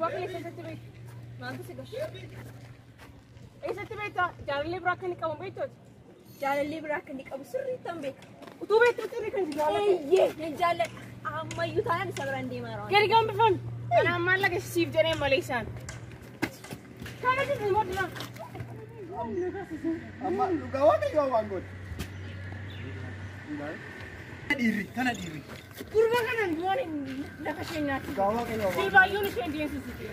Gurbaa kana eessatti beektu? Maaltu si gashe? Eessatti beekta? Jaalallee biraa akka inni qabu beektooti? Jaalallee biraa akka inni qabu sirriitti hin beeku. Utuu beektu sirrii kan si jaallatu. Eeyyee nan jaalladha. Ammayyuu taanaan isa biraan deemaa jira. Gadi gambifami. Anaan maallaqa siif jedhee malee isaan. Kana jechuun immoo dura. Amma dhugaa waaqayyoo waan godhe. Dhiirri kana dhiirri. Gurbaa kanaan du'aan lafa isheen nyaatti. Dhugaa waaqayyoo waan. Silbaayyoon isheen deemsisiti.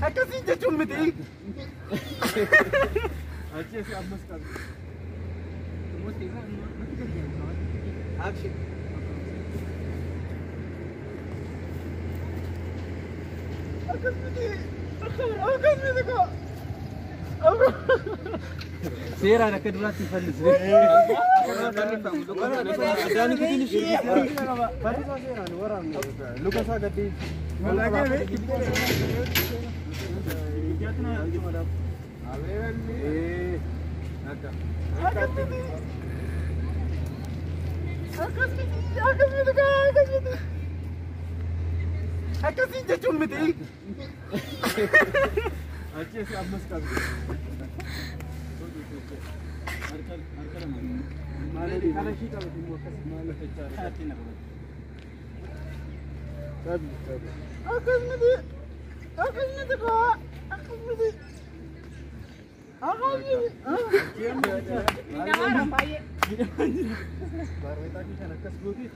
Akkasii jechuun miti. Action. Akkas miti. Akkas miti koo. Seeraan akka duraatti fallisne. Addaan kutin ishee. Fallisaa seeraan waraabne. Luka isaa gad Akkas miti. Akkas miti. Akkas miti koo. Akkas miti. Akkasii jechuun miti. Achi ammas qabdi. Harka lama. Maal kana ishii qabate immoo akkas maal kanatti na qabate. Qabi qabi. Akkas miti. Akkas miti koo. Akkas miti. Akkas miti. Namaadhaan baay'ee. Baarmeexaa kan akkas goote.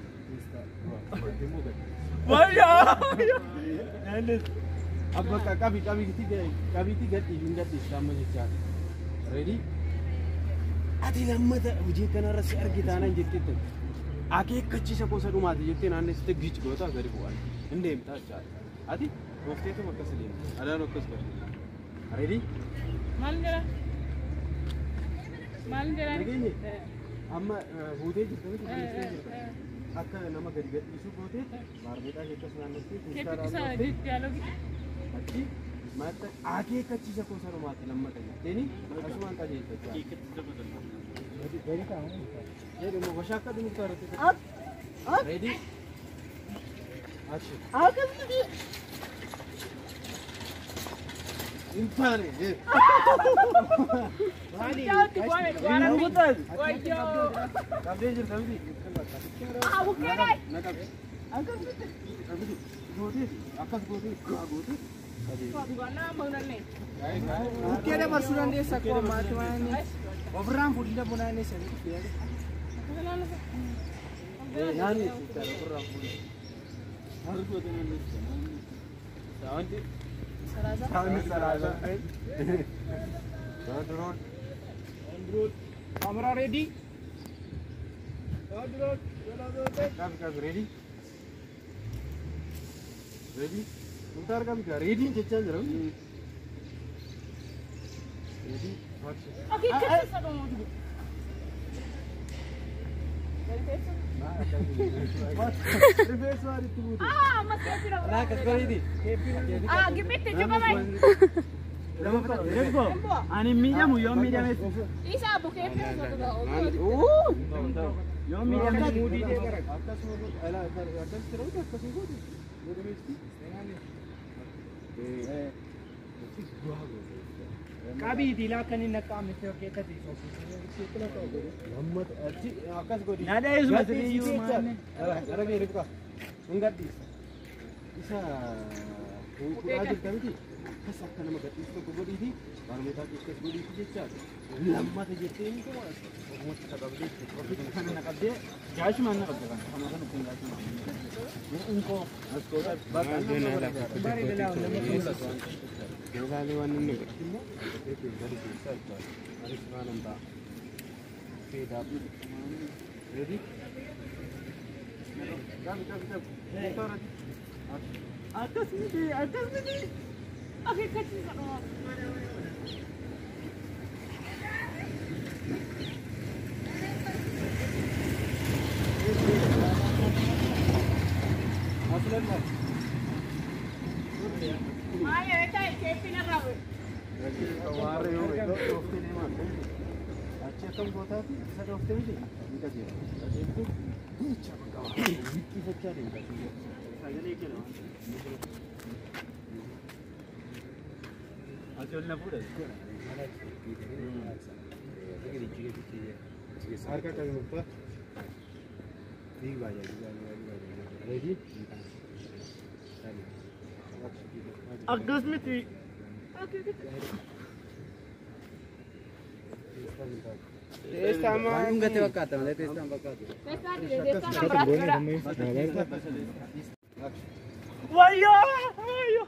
Wayyaa! Abba qabi qabiitti qabiitti gadhiisi hin gadhiisi amma jechaadha. Ready? Ati lammata hojii kanarra si argi taanaan jetteetti. Akeekkachiisa gosa dhumaati jettee naannessite gici goota gadi bu'an. Hin deemtaa jechaadha. Ati goofteetuma akkas deemta. Adaan akkas godhe. Ready? Maal jedha? Maal jedha? Nageenye amma fuutee jirta miti dhiistee jirta. Akka nama gadi gadhiisuu gootee baarmeexaa kee akkas naannessitee Keetti isa diyaaloogii. Achi matta akeekkachiisa gosa dhumaati lammata jetteeni asumaan qajeelfachaa. Jedhu immoo bashaa akka dhumtu irratti. Ready? Action. Akkas miti. Hin taane. Mucaatti bu'ame dhugaa rabbi. Wayyoo. Qabdee jirta miti. Ah, bukkee Na qabdi. Akkas miti. Qabdi. Gootee akkas gootee gootee. Dhugaa nama mul'anne. Bukkee dabarsuu dandeessa akkuma ammaatti waan inni. Ofirraan fuudhina bunaa inni sanii dhufe. Naanni ofirraa fuudhe. Hargoota naanni. Saawwanti. Saawwanti salaasa. Sound roll. Camera ready? Qabi qabi ready? Ready? Muktaar qabi gaa ready jechaa jira. Ready? Action. Akeekkachiisa dhumaati. Rifeensa waan itti buute. Ah, ammas keetti dha. Laa akkas bareedi. Ah, gibbitti jubamai. Ani miidhamu yoo miidhames Isa bukkee fi yoo miidhames muudii Akkasuma akkas jira akkasuma goote. Godhameesti. Qabiitii laa akka inni naqqaamne hojjetate. Lammata achi akkas godhi. Nada eesuma siriyyuu maanne. Gara gahee rifqa. Hin gadhiisa. Isa fuudhaa jirta miti. Akkas akka nama gadhiisu tokko godhiiti. Baarmeetaa kee akkas godhiiti jechaadha. Lammata jettee inni kuma ofumatti isa qabdee Ofitti kana na qabdee jaashumaan na qabde kana. Kana kan ittiin jaashumaan. Inkoo. As gootaa bakka nama godha. Bareeda laa nama Meeshaalee waan inni godhe immoo gadi keessaa jechaadha. Anis waan ta'a. Feedaa. Ready? Qabi qabi qabi. Akkas miti. Akkas miti. Akeekkachiisa dhumaati. Maal jedha keetti narraa bu'e. Asii akkam gootaati isa dhooftee miti ni qajeela. Qajeeltu jecha bakka wixxifachaa deemta. Sagalee kenna. Asii ol na fuudha. Harka qabi muffaa. Fiigi baay'ee. Ready? Akkas miti. Waan dhungate fakkaata malee teessaan fakkaatu. Teessaan dide teessaan kan biraatti godha. Wayyoo! Wayyoo!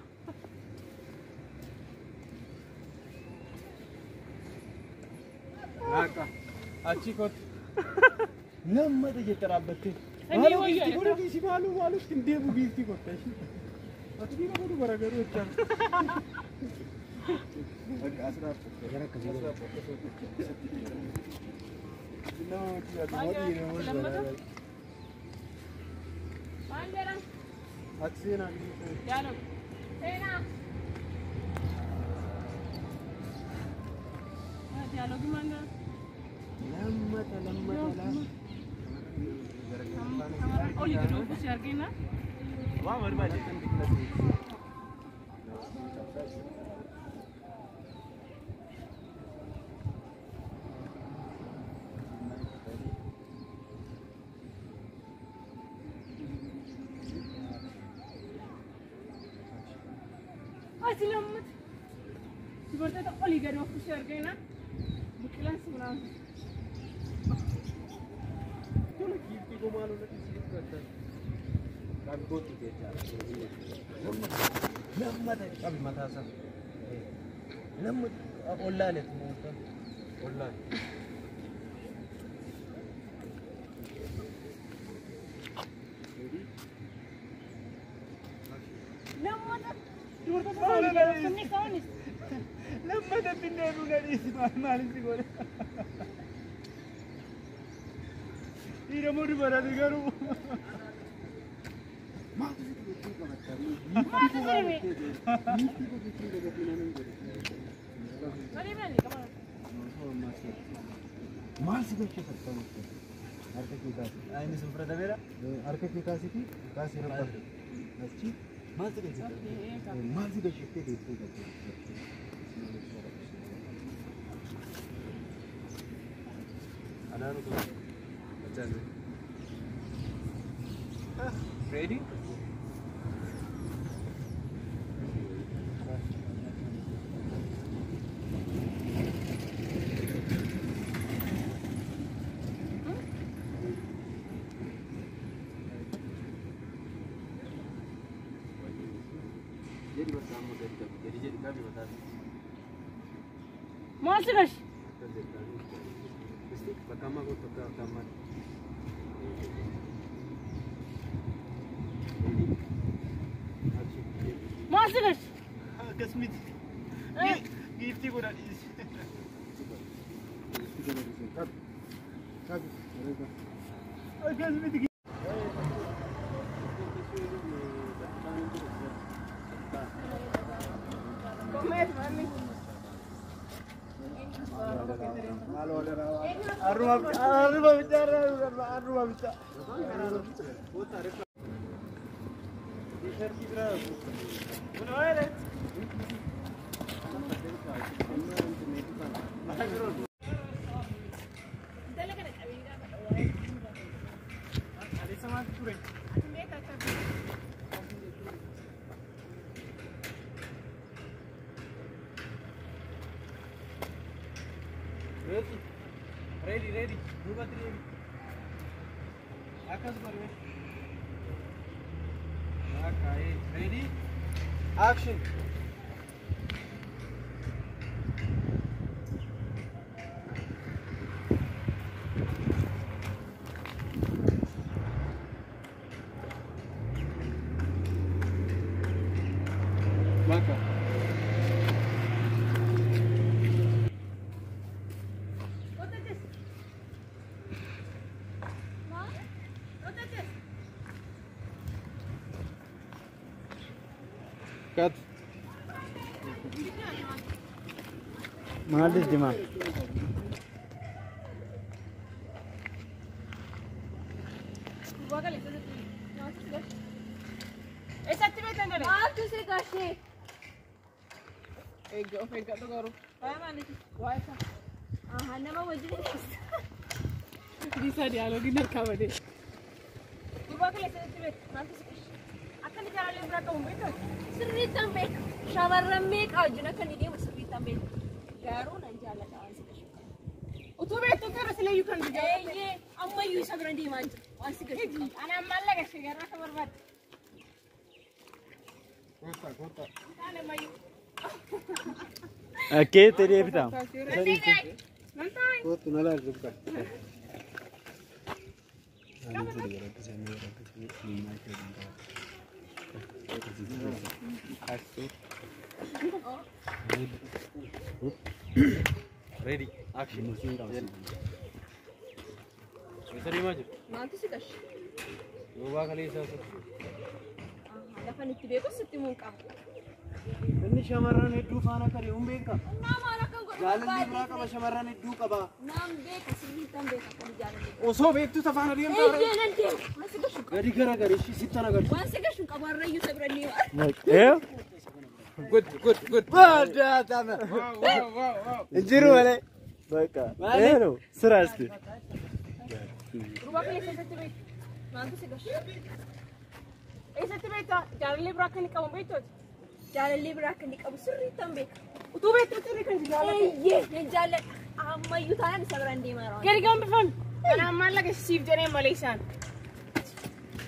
Akka achi kottu. Lammata jette dhaabbattee. Sanyii Maaloo wayyoo giiftii godhe dhiisi maaloo maaloo ittiin deemu giiftii gotta ishee. Ati dhiira godhu bara garuu jechaa. Maal jedhan? Ati seenaa Dialogue. Seenaa. Dialogue maal jedhan? Lammata lammata lama. Shamarran olii gadi oofuu si argina. Waan barbaade. Ati lammata. Dubartoota olii gadi oofuu si argina. Biqilaan si munaansa. Tola giiftii koo maaloo na dhiisi jechuudha. Rakkootu jechaadha. Lammata qabi mataa isaa. Lammata ollaaleetu moota. Ollaale. Lammata. Dubartoota olii gadi oofuu ni ka'anis. Lammata binnee na dhiisi maal maaliif si godhe? Dhiira moo dubarati garuu? Maaltu sitti gochuu qabatta? Maaltu deeme? Giiftii koo giiftii gatii nama hin godhe. Olii maali qaba? Maal si gochuu qabda? Harka kee kaasi. Inni sun fudhatameera. Harka kee kaasiti kaasii rabba. Achi maal si gochuu qabda? Maal si gochuuftee deettee qabda? Anaanu kun. Ready? Jedhi bakka amma gadi qabi. Gadi jedhi qabi mataa isaa. Maal si gashi? Akkas jettaa. Isti bakka ammaa kottu akka ammaa. Ready? Achi. Maal si gashi? Akkas miti. Giiftii godha dhiisi. Qabi. Qabi. Akkas miti. Komeet maami. Arruma bichaa arruma bichaa. Intala kana qabee gaafa dhawaa. Aleessa maaltu ture? Ati meeqa akka Ready? Ready, ready. Duubatti deebi. Akkas godhi. Akka ready? Action. Bakka. Otates. Maal? Otates. Cut. Maal dimaa? Gurbaa kaleessa sitti. Eessatti beektan jedhe? Maaltu si gashee? Eegga of eeggadhu garuu. Waa'ee maaliiti? Waa'ee isaa. Ahaa, nama wajjin deemsa. Dhiisaa diyaaloogii harkaa badee. Gurbaa kaleessa sitti beekta. Maaltu si gashee? Akka inni jaalallee biraa qabu hin beektu? Sirriittan beeka. Shamarran meeqa wajjin akka inni deemu sirriittan beeka. Garuu nan jaalladha waan si gashee. Utuu beektu gara sileeyyuu kan jaalladhe. Eeyyee, ammayyuu isa bira deemaa hin jiru. Waan si gashee qabu. Anaan maallaqa ishee garuu akka barbaadde. Kottaa kottaa. Taane ammayyuu. Akkeetti deebita. Nan taa'e. Kottu na laal ribqa. Ready. Action. Eessa deemaa jirtu? Maaltu si gashee? Gurbaa kaleessaa sitti. Ahaa, lafa inni itti beeku sitti himuu hin qabu. Inni shamarran hedduu faana akka deemu beeka. Naa maal akkan godhu Jaalalli biraa barbaadde? qaba shamarran hedduu qaba. Naan beeka, sirriittan beeka akka inni jaalallee. Osoo beektu tafaana deemtaa ree. Eeyyee, nan deema. Waan si gashuu qabu. Gadi gara ishii sitti agarsiisa. Waan si gashuu qabu har'ayyuu isa bira deema. Ee? Good good good. Injiru malee. Bakka. Ee ስራ እስቲ Gurbaa kaleessa eessatti beekta? Maaltu si gashee? Eessatti beekta? Jaalallee biraa akka inni qabu hin beektu? Jaalallee biraa akka inni qabu sirriittan beeka. Utuu beektu sirrii kan jaalladhe. Eeyyee, nan jaalladha. Ammayyuu taanaan isa bira deemaa jira. Gadi gambifame. Anaan maallaqa siif jedhee malee isaan.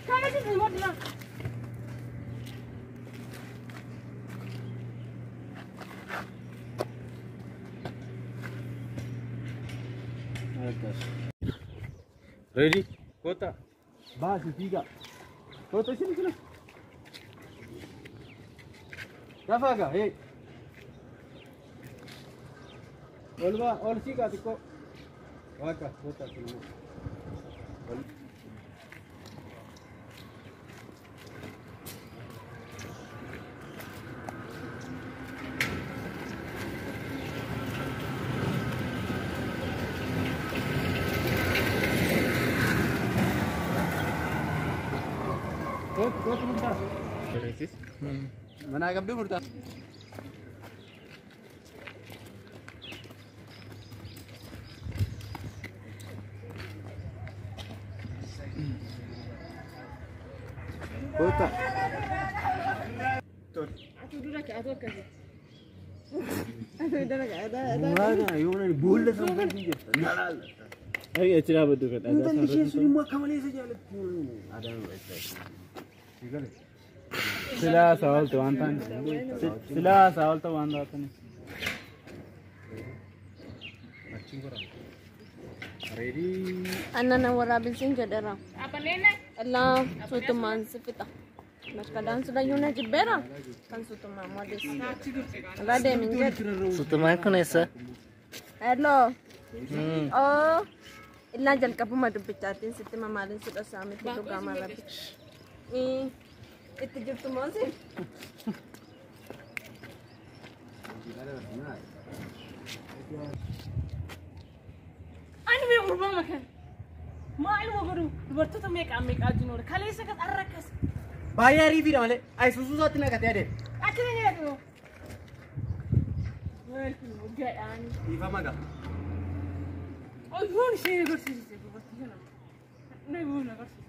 Kana jechuun immoo dila. Ready? Kottaa. Baasi fiigaa. Kottaa isin isin. Dafaa gaa hee. Ol baa ol siiqaa xiqqoo. Waaqa kottaa isin immoo. Ol. Kottu kottu murtaa. Manaa qabduu murtaa. Kottaa. Atuu dura ka'e atuu akkasii. Mooraa yoona boolla sanbaatii jirta. Na laalla. Ay achi dhaabaddu kan Intalli isheen sun immoo akka malee isa jaalatti. Adaan baay'ee. Silaa saawalta waan ta'an silaa saawalta waan taatani. Ready? Annan waraabinsiin jedheera. Dhaabanneen Illaa suutummaan si fixa. Mashqadaan sulayyuu na jibbeera. Kan suutummaan moodis. Irraa deemin jedhe. Suutumaan kun eessa? Hello. Oo. Illaa jalqabuma dubbichaatiin sitti mamaalin si dhossaa miti dhugaa marrabi. Itti jirtu moosi? Ani mee gurbaa makan. Maaluma godhu dubartoota meeqaan meeqaa wajjin oola. Kaleessa kas arra akkas. Baay'ee ariifiidha malee. Ayisuusuu isaatti naqatee adeema. Akkana jedhu. Maal gadhaan. Dhiifama gaa. Oyyuun ishee agarsiisite dubartii kana. Na yoon agarsiisite.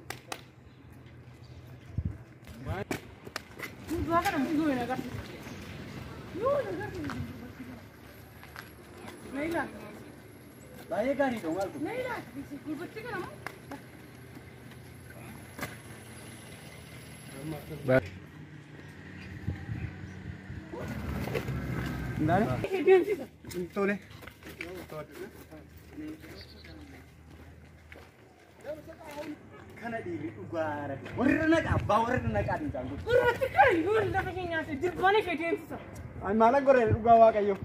Gurbaa kana yoon agarsiisite. Yoon agarsiisite dubartii kana. Na ilaali. Baay'ee gaariidha maal kun. Na ilaali. Dubartii kana moo? Ndaane? Ishee deemsisa. Tole. Kana dhiirri dhugaa rabi. Warra naqaa abbaa warra naqaa dhiigaan kun. Dubartii kana yoon lafa ishee nyaate dirbaan ishee deemsisa. Ani maalan goree dhugaa waaqayyo.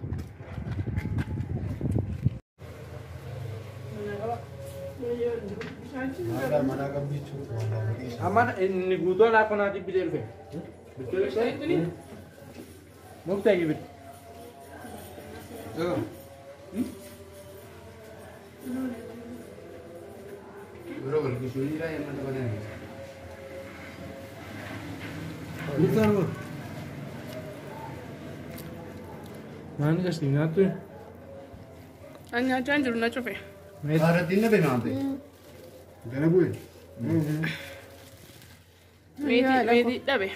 Amma inni guutuu alaa konaati bilee dhufe. Bilee Mukta gibi. Maal gasti nyaattu? An nyaachaa hin jiru na cufe. Haarattiin na beekaante. Gara bu'e. Meetii meetii dhabe.